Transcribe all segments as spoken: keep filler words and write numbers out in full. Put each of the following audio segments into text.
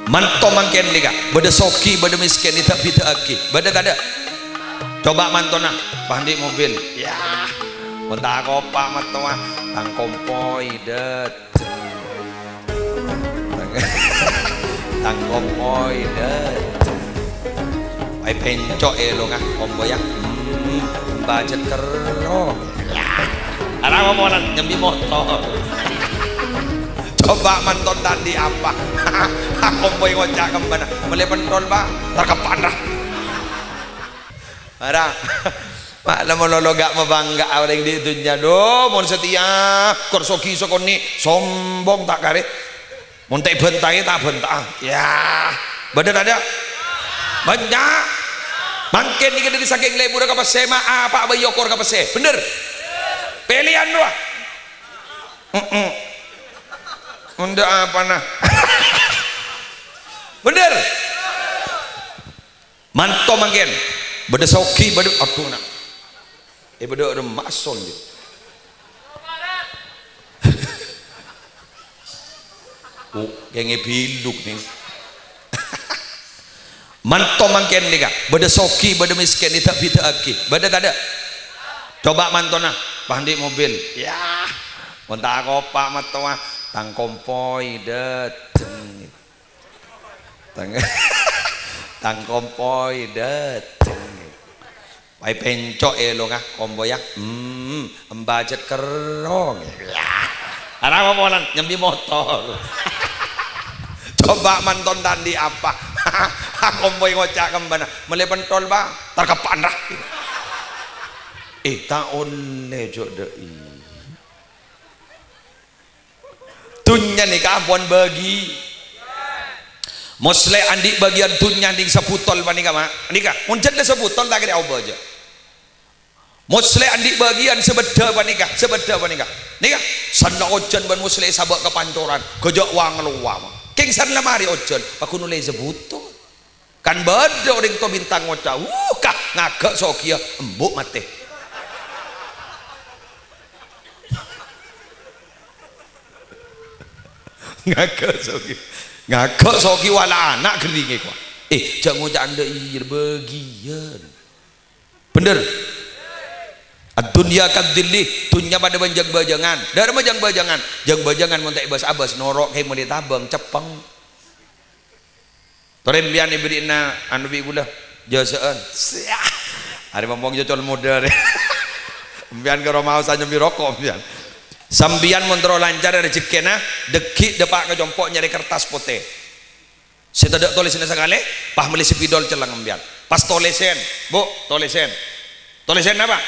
Manto mangkèn nèka, bâdâ soghi, bâdâ mèskèn, èdâ'-bhidâ'âghi. Bâdâ tadâ'? Coba' mantona, pas andi' mobil. Yah, mon ta' akopa' mattowa, tang kompoy dâteng. Tang, tang kompoy dâteng. Pas èpènco' èlongnga kompoyya. Hmm, bâjâ kerro. Yah, arapa molan nyambi motor. Coba' manton tadâ' apa? Kompoy ngoca' kembhâna, "Mellè pentol, Pa'." Terkepan, ra. Ara. Ma'lè malolo ga' mabângga'a orèng è dhunnya. Duh, mon satèya, kor soghi sakonè', sombong ta' karè. Mon ta' èbhântaè, ta' bhânta'a. Yah, bâdâ tadâ'? Bânnya'. Mangkèn nèka dâri sakèng lebur ka pèssè, ma' apa bhâi èokor ka pèssè. Bhender? Pèlèyan rowa. Heeh. Mon ta' apana. Bhender? Manto mangkèn. Bâdâ soghi, bâdâ, adhu, na'. Eh, bâdâ remma' asol, jâ. Oh, kèngèng biluk, nèng. Manto mangkèn nèka, bâdâ soghi, bâdâ mèskèn, èdâ'-bhidâ'âghi. Bâdâ tadâ'? Coba' mantona, pas andi' mobil. Yah, mon ta' akopa' mattowa, tang kompoy dâteng. Tang, tang kompoy dâteng. Pas èpènco' èlongnga kompoyya. Hmm, embâjât kerro. Arapa molan nyambi motor. Coba' manton tadâ' apa? Kompoy ngoca' kembhâna, "Mellè pentol, Pa'." Terkepan, ra. Eh, ta' ollè, jâ', dâ'i. Dhunnya nèka ampon bâgi. Moslè andi' bâgiyân dhunnya nèng sabutol panèka, Ma'. Nèka, mon jhâ' sabutol ta' kèra obâ, jâ. Moslè andi' bâgiyân sabâddhâ panèka, sabâddhâ panèka. Nèka, sanna ojhân bân moslè sabâ' ka pancoran, ghâjâ' wang-lowa, Ma'. Kèng sanna marè ojhân, paghun ollè sabutol. Kan bâdâ orèng to bintang ngoca', "Wuh, ka, ngaghâ' soghi, yâ, embu' matè." Ngaghâ' soghi. Ngaghâ' soghi wala ana' ghâringè, kowa. Eh, jhâ' ngoca' endâ' iyâ bâgiyân. Bhender? Ad-dunya kadh-dhilli, dhunnya padâ bân jâng-bâjângan. Dâ'remma jâng-bâjângan? Jâng-bâjângan mon ta' èbâs-abâs, noro' kaè molè tabâng, ceppeng. Torè empèyan èbèrri'na anu bi' ghulâ, jâsa'an. Siah. Arè mompong cocol modâ arè. Empèyan karo maosa nyambi roko' empèyan. Sampèyan mon terro lancar rejhekkèna, dâggi' dâpa' ka compo' nyarè kertas potè. Sè tadâ' tolèsanna sakalè, pas mellè spidol celleng empèyan. Pas tolèsèn, Bu, tolèsèn. Tolèsèn napa?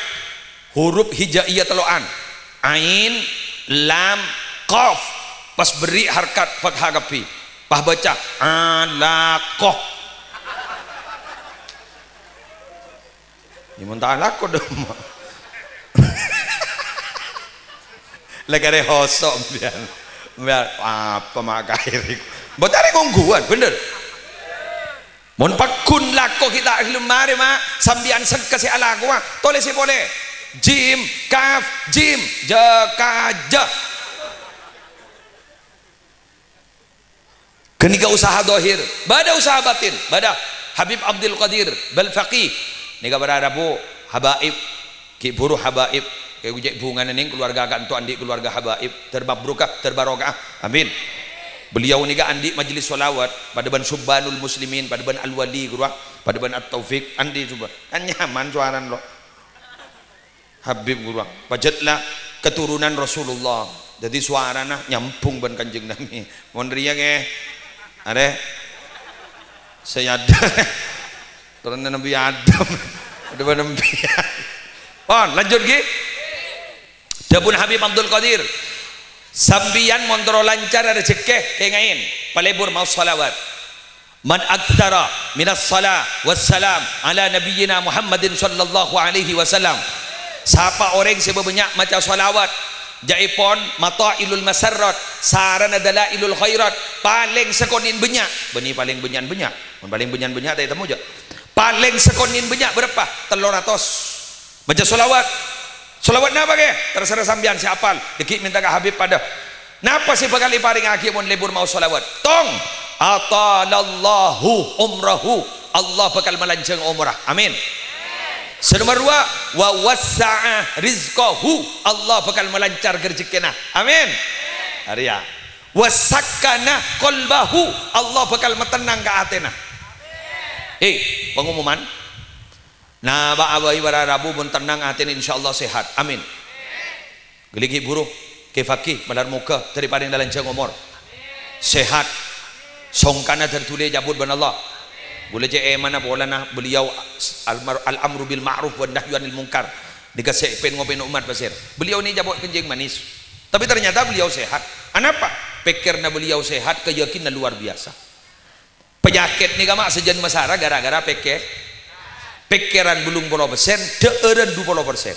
Huruf hijaiyah tello'an. Ain, lam, qaf. Pas bherri' harkat fathah kabbhi. Pas bâca, alaqah. Yâ, mon ta' alako, dâ', Ma'. La karè hoso', empèyan. Empèyan, apa, Ma', kaèrè? Mbok arè ngongghuwân, bhender? Mon pagghun lako ghi' ta' ghellem marè, Ma', sampèyan sengka sè alakowa, tolèsè polè. Jim, kaf, jim, ja, ka, ja. Ghânèka usaha dhahir, bâdâ usaha batin, bâdâ. Habib Abdul Qadir Balfaqi. Nèka para rabu habaib. Ghi' bhuru habaib, kè ghu cè' bhungana nèng kaluwarga ka'ento andi' kaluwarga habaib, ter mabrukah, ter barokah. Amin. Beliau nèka andi' majelis sholawat, padâ bân Subbanul Muslimin, padâ bân Al-Wali, ghuru, padâ bân At-Taufik, andi' coba. Kan nyaman sowarana, lo. Habib, ghuru. Pajhât la keturunan Rasulullah. Dhâddhi sowarana nyambhung bân Kanjeng Nabi. Mon rèya, kè. Arè. Sayyada. Terus Nabi Adam. Ada bân empèyan. Pon, lanjut, ghi. Dhâbuna Habib Abdul Qadir, "Sampèyan mon terro lancar rejhekkè, kèngaèn, palebur maos shalawat. Man aktsara minas shalah wassalam ala nabiyyina Muhammadin sallallahu alaihi wasallam." Sapa orèng sè bâbânnya' maca shalawat, jâèpon Mathailul Masarrat, sarana Dalailul Khairat, palèng sakonè'en bânnya'. Bânnè palèng bânnya'en bânnya'. Mon palèng bânnya'en bânnya' ta' ètemmo, jâ'. Palèng sakonè'en bânnya' bârâmpa? Tello ratos. Maca shalawat. Shalawat napa, kè? Terserah sampèyan sè apal. Dhâggi' mènta ka Habib padâ. Napa sè bhâkal èparèngaghi mon lebur maos shalawat? Tong, Atalallahu umrahu. Allah bhâkal malanjhâng omorra. Amin. Sè nomer duwâ', wa wassa'a rizqahu. Allah bhâkal malancar rejekkèna. Amin. Arèya. Wa sakkana qalbahu. Allah bhâkal matennang ka atèna. Eh, pengumuman. Nah, bâ' abâi para rabu mon tennang atèna, insyaallah sehat. Amin. Ghâlighi buru, Kè Fakih, malar moghâ dâri parèng lanjhâng omor. Sehat. Songkana dâr dhuli ècabut bân Allah. Ghulâ cè' èmana polana beliau al-, al-amru bil ma'ruf wan nahyu anil munkar. Nèka sè pèn-ngopèn ommat pasèr. Beliau nèka cabok kencing manis. Tapi ternyata beliau sehat. Anapa? Pèkkèrra beliau sehat, keyakinan luar biasa. Panyakèt nèka ma' sajân masara ghârâ-ghârâ pèkkè-, pèkkèran bâllung polo persen, dhâ'ârân du polo persen.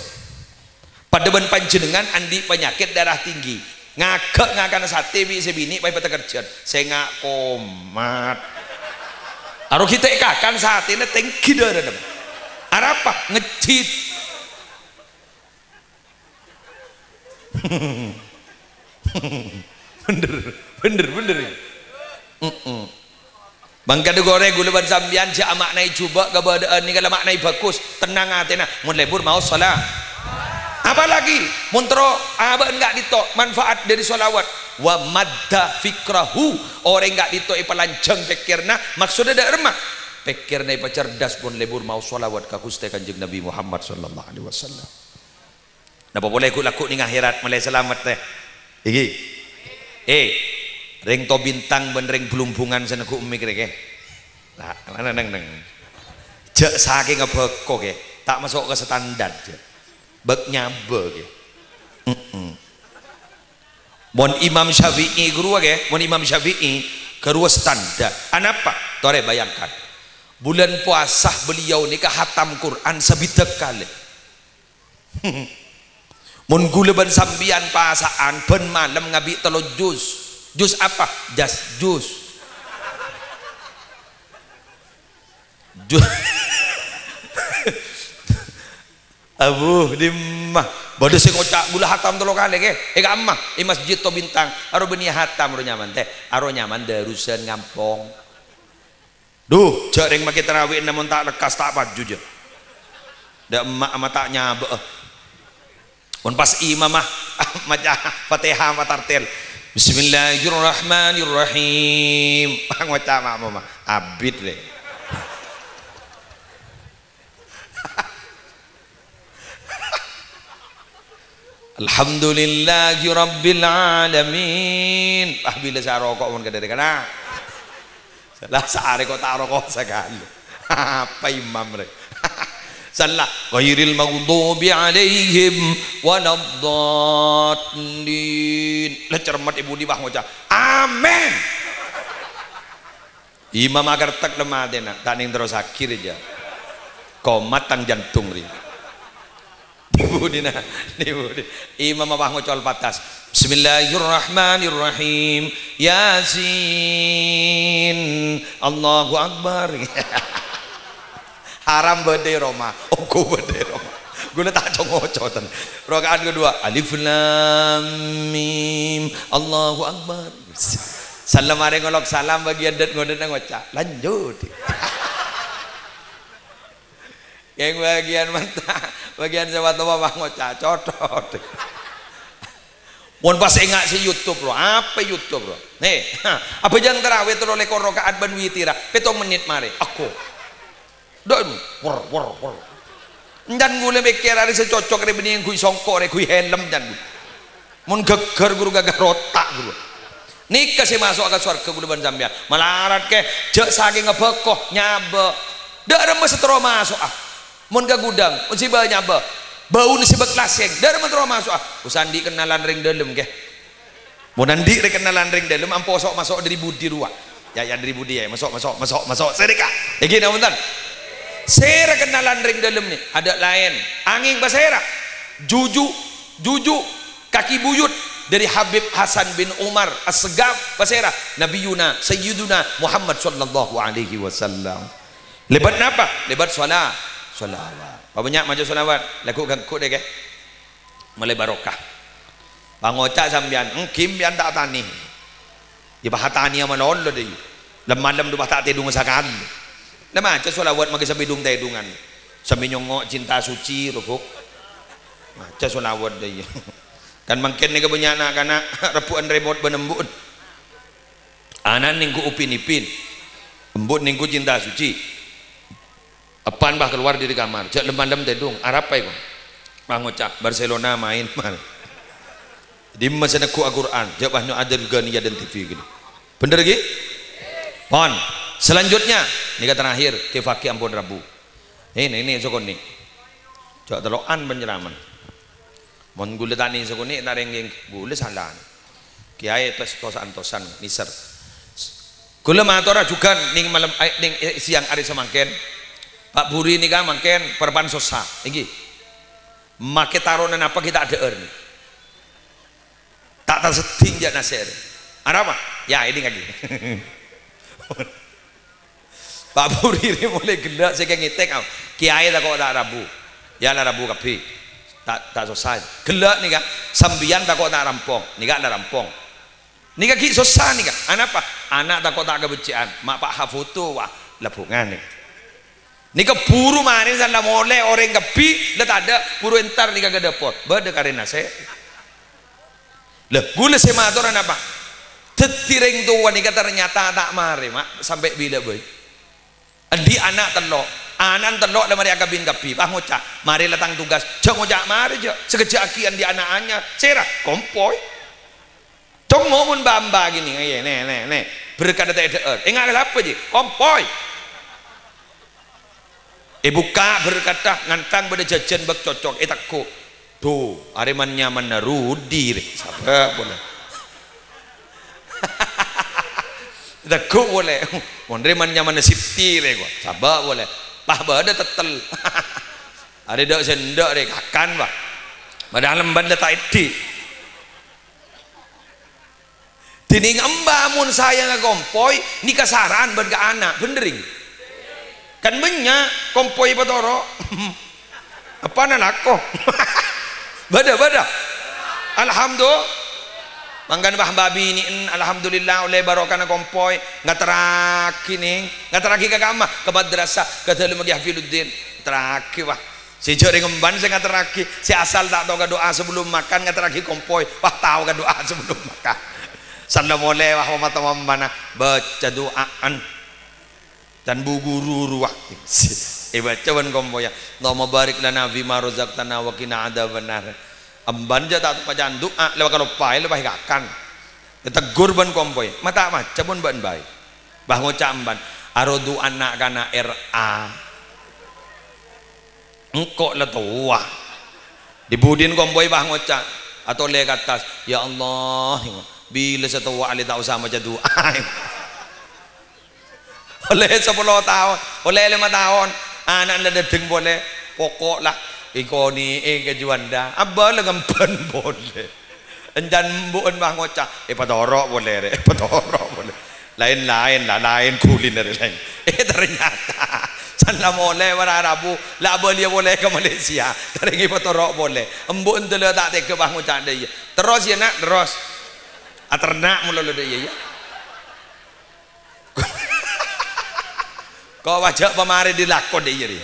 Padâ bân panjhennengngan andi' panyakèt darah tinggi, ngaghâ' ngakana satè bi' sè binè' pas èpatakerjhân. Sènga' komat. Aro ghi' ta' èkakan satèna tèngghi dhâ'ârâna. Arapa? Ngejjhit. Bhender, bhender, bhender. Mm-mm. Mangkana ghârâ ghulâ bân sampèyan jhâ' ama'naè jhubâ' kabâdâ'ân nèka la ma'naè bhâghus, tennang atèna. Mon lebur maos sala-, apalagi mon terro abâ'na ka'dinto manfaat dâri shalawat. Wa madda fikrahu, orèng ka'dinto èpalanjhâng pèkkèrra, maksoddhâ dâ' remma. Pèkkèrra èpacerdas mon lebur maos shalawat ka Ghustè Kanjeng Nabi Muhammad sallallahu alaihi wasallam. Napa polè ghu'-lagghu' neng akhèrat molaè salamet, tè? Iki. Eh, rèng To Bintang bân rèng Blumbungan sè neggu' mik rèkè. Nah, mana neng, neng? Jhâ' sakènga bhâko, kè. Ta' maso' ka standar, jhâ'. Bâk nyabâ, kè. Mm-mm. Mon Imam Syafi'i ghâruwa, kè, mon Imam Syafi'i ghâruwa standar. Anapa? Torè bayangkan. Bulân powasa beliau nèka hatam Qur'an sabidhâk kalè. Mon ghulâ bân sampèyan pasa'an bân malem ngabi' tello juz. Juz apa? Jas juz. Ju-, Abu, dimma? Bâdâ sè ngoca' ghulâ hatam tello kalè, kè. È ka'emma, è Masjid To Bintang. Aro bânnè hatam, aro nyaman, tè. Aro nyaman darusan ngampong. Duh, jhâ' rèng makè tarawih mon ta' lekkas ta' paju, jhâ'. Dâ' emma' ma' ta' nyabâ'â. Mon pas imamma maca Fatihah matartil. Bismillahirrahmanirrahim. Ngoca' ma'mumma, abit, rè. Alhamdulillahi rabbil alamin. Ah, bilâ sè aroko' mon kadhârâ kana. Salah saarè ko' ta' aroko' sakalè. Apa imam rè? Salah. Ghairil maghdubi alaihim waladdallin. Lah cermet è budi, wah, ngoca', "Amin." Imam akertek lemma atèna, ta' neng terrosaghi rèya. Komat tang jantung rè. Di budina, di budi. Imam apa ngoca' al-Fatihah? Bismillahirrahmanirrahim. Yasin. Allahu Akbar. Haram bâdâ è roma, ongghu bâdâ è roma. Ghulâ ta' co-ngoco ten. Rakaat kedua, Alif Lam Mim. Allahu Akbar. Salam arè ngolok salam, bâgiyân dât-ngodât ngoca', "Lanjut." Yang bâgiyân menta', bâgiyân sè wa-, towa ngoca', "Cothot." Mon pas enga' sè YouTube, bro. Apa YouTube, bro? Nè, abhâjâng tarawih tello lèkor rakaat bân witira, pètto mennit marè. Ago. Dâ' wer, wer, wer. Encan ghulâ mèkkèr arè sè cocok rè bânnè ngangghuy songko' rè, ghuy helm encan ghulâ. Mon ghâggâr ghuru ghâgghâr otak ghulâ. Nèka sè maso'a ka sowarghâ ghulâ bân sampèyan. Malarat kè, jhâ' sakènga bhâko, nyabâ. Dâ' remma sè terro maso'a. Mon ka ghudhâng, mon sè bâ nyabâ. Bâuna sè bâk lasèng, dâ' remma terro maso'a. Usa andi' kennalan rèng dâlem kè. Mon andi' rè kennalan rèng dâlem, ampo so'-maso' dâri budi rowa. Ya, ya, dâri budi, ya, maso', maso', maso', maso'. Sèrèka. Èghi, namonten. Sèra kennalan rèng dâlem nè, adâ' laèn. Angèng pasèra? Juju, juju, kaki buyut dâri Habib Hasan bin Umar As-Segaf, pasèra? Nabiyuna, Sayyiduna Muhammad sallallahu alaihi wasallam. Lèbât napa? Lèbât shola-, sholawat. Pabânnya' maca sholawat. Lagghu' ganggu deh, kè. Molaè barokah. Pangoca' sampèyan, èngghi sampèyan ta' atanè. Ya, pas atanèya malolo, dâ' iyâ. Lem-malem du pas ta' tèdung sakalè. La maca sholawat maghi sambi dung-tèdungan. Sambi nyongngo' cinta suci, roh, Bu. Maca sholawat dâ' iyâ. Kan mangkèn nèka bânnya' na'-kana' rebbhu'ân remote bân embu'en. Ana' nèngghu Upin Ipin. Embu' nèngghu cinta suci. Eppa'na pas kalowar dâri kamar, jhâ' lem-malem tèdung. Arapa èko? Pas ngoca', "Barcelona maèn, mal." Dimma sè neggu' Al-Qur'an, jhâ' pas nyo'adhâr ghâniya dâ' T V ghâllu. Bhender ghi? Pon. Selanjutnya, nèka terakhir, Kè Fakih ampon rabu. Nè, nè, nè, sakonè'. Jhâ' tello'an panceramah. Mon ghulâ ta' nè sakonè', ta' rèng ghulâ sala. Kèyaè tos-, tos-antosan, nèser. Ghulâ matora jhughân nèng malem, eh, nèng, eh, sèyang arè samangkèn. Pa' Buri nèka mangkèn parappa'na sossa, èngghi. Makè tarona napa ghi' ta' dhâ'âr. Ta' taseddhing jhâ' nasè'è. Arapa? Ya, èdingngaghi. Pa' Buri rè molaè ghellâ' sè kè ngètèk, ah. Kèyaè tako' ta' rabu. Ya, la rabu kabbhi. Ta', ta' sossa. Ghellâ' nèka, sampèyan tako' ta' rampong. Nèka la rampong. Nèka ghi' sossa nèka. Anapa? Ana' tako' ta' kabhecce'an. Ma' pa' ha foto, wah, lebbhungan nèka. Nèka buru marèna san la molaè orèng kabbhi, la tadâ', buru entar nèka ka dâpor. Bâdâ karè nasè'. Lah, ghulâ sè mator anapa? Dhâddhi rèng towa nèka ternyata ta' marè, ma', sampè' bilâ bhâi. Andi' ana' tello', ana'na tello' la marè akabin kabbhi, pas ngoca', "Marè la tang tugas." Jhâ' ngoca' marè, jhâ'. Sakejjhâ' aghi' andi' ana' anyar. Sèra? Kompoy. Congngo' mon bâ'-embâ' ghi nè, iyâ, nè, nè, nè. Berkadhâ ta' èdhâ'âr. Enga' la apa, Ji? Kompoy. Èbukka' berkadhâ, ngantang bâdâ jhâjhân bâk cocok, ètegghu'. Dhu, arè man-nyamanna Rudi rè, sabâ' polè. Ètegghu' polè. Mon rè man-nyamanna Siti rè, ghu, sabâ' polè. Pas bâdâ tettel. Arè dâ' sè endâ' rè, kakan, bâ. Padahal emban la ta' èdhi'. Dhinèng embâ mon sayangnga kompoy, nèka sara'an bân ka ana', bhender, èngghi? Kan bânnya' kompoy patoro'. Eppa'na lako. Bâdâ, bâdâ. Alhamdulillah. Mangkana, bâ, bâbinè'en, alhamdulillah, ollè barokana kompoy. Ngaterraghi, nèng. Ngaterraghi ka kamma? Ka madrasah, ka dâlemma Kè Hafiluddin. Ngaterraghi, bâ. Sè jhâ' rèng emban sè ngaterraghi, sè asal ta' tao ka du'a sabellum makan ngaterraghi kompoy, wah tao ka du'a sabellum makan. Sella molè, wah, omma-tommana, bâca du'a'an. Can bu ghuru rowa. Èbâca bân kompoyya, "Allahumma barik lana fima razaqtana wa qina adzabannar." Emban jhâ' ta' maca du'a, la kaloppaè, la pas èkakan. Ètegghur bân kompoy, "Ma' ta' maca pon bâ'na bhâi." Bâ ngoca' emban, "Arodu ana'-kana' R A." Engko' la towa. Dhi-budhina kompoy bâ ngoca', atolè ka attas, "Ya Allah, bilâ sè towa alè ta' osa maca du'a." Ollè sapolo taon, ollè lèma taon, ana'na la dâteng polè. Poko' la èkonè'è ka Juanda, abâlâ ngemban polè. Èncan embu'en bâ ngoca', "Èpatoro' polè, rè, èpatoro' polè." Laèn-laèn, la, laèn kuliner laèn. Eh, ternyata, san la molè para rabu, la abâliyâ polè ka Malaysia. Karèng èpatoro' polè. Embu'en dâlâ ta' tegghâ bâ ngoca' dâ' iyâ. Terros, yâ, Na', terros. Aterna' molo la dâ' iyâ, yâ. Ko' wajâ pamarè dâri lako dâ' iyâ, rè.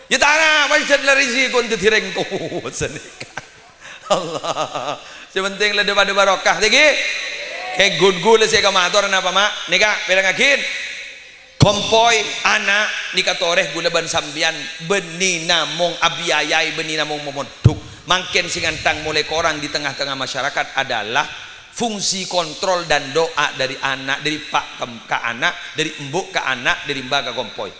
Yâ, tana, wajâ la risiko dâddhi rèng towa sanèka. Allah. Sè pentèng la dâ-, padâ barokah, ngghi. Kè ghun-ghulâ sè kamator napa, Ma'? Nèka, pèrèngngaghin. Kompoy, ana', nèka torè ghulâ bân sampèyan bânnè namong abiayai, bânnè namong momondhuk. Mangkèn sè ngantang molaè korang di tengah-tengah masyarakat adalah fungsi kontrol dan doa dari ana', dari eppa' ka, ka ana', dari embu' ka ana', dari embâ ka kompoy.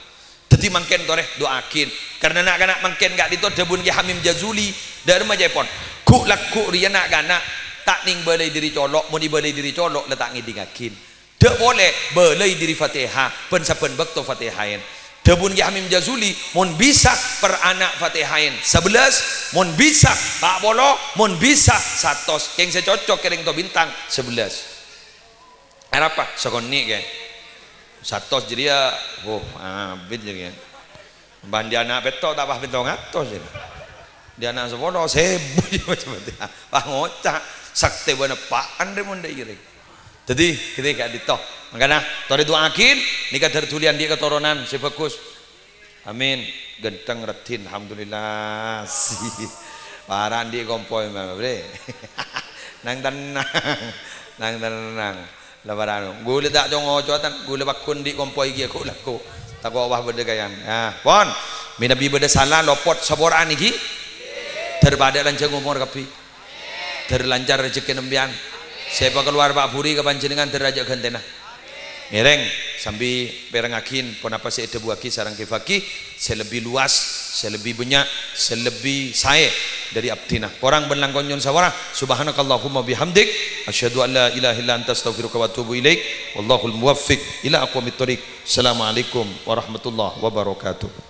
Dâddhi mangkèn torè du'aaghin. Karna na'-kana' mangkèn ka'dinto dhâbuna Kè Hamim Jazuli, dârâmma ca'èpon. Ghu'-lagghu' rèya na'-kana' ta' nèng bâlâi dâri colo', mon èbâlâi dâri colo' la ta' ngèdingngaghin. Dâ' polè bâlâi dâri Fatèha, bân sabbhân bâkto Fatèhaèn. Dhâbuna Kè Hamim Jazuli, "Mon bisa per ana' Fatèhaèn sabellâs, mon bisa pa' polo, mon bisa satos." Kèng sè cocok kèrèng to bintang sabellâs. Arapa? Sakonè', Kè. Satos jârèya, woh, abit jârèya. Bân dâ' ana' pètto' ta' pas pètto' ngatos, ya. Dâ' ana' sapolo, sèbu, ya, macam itu. Pas ngoca', saktè bân eppa'an rè mon dâ' iyâ rè. Dâddhi, ghâtè ka'dinto. Mangkana, torè du'aaghi, nèka dhâr dhuli andi' katoronan sè bhâghus. Amin. Ghântheng raddhin, alhamdulillah. Para andi' kompoy, Bre. Nang tennang. Nang tennang. La para anu. Ghulâ ta' co-ngoco, tan. Ghulâ pagghun andi' kompoy kèya ghu' lagghu'. Tako' wah bâdâ kayan. Ya, pon. Mènabi bâdâ sala, lopot, sapora'an ghi. Dhâr padâ lanjhâng omor kabbhi. Dhâr lancar rejhekkèna sampèyan. Sè èpakalowar Pa' Buri ka panjhennengngan dhâr ajâ' ghântèna. Ngèrèng, sambi pèrengngaghi ponapa sè èdhâbuwâghi sareng Kè Fakih, sè lebbi luas, sè lebbi bânnya', sè lebbi saè dhâri abdhina. Korang bân langkong nyo'on sapora. Subhanakallahumma bihamdik, asyhadu an la ilaha illa anta astaghfiruka wa atubu ilaik. Wallahul muwaffiq ila aqwamit thoriq. Assalamualaikum warahmatullahi wabarakatuh.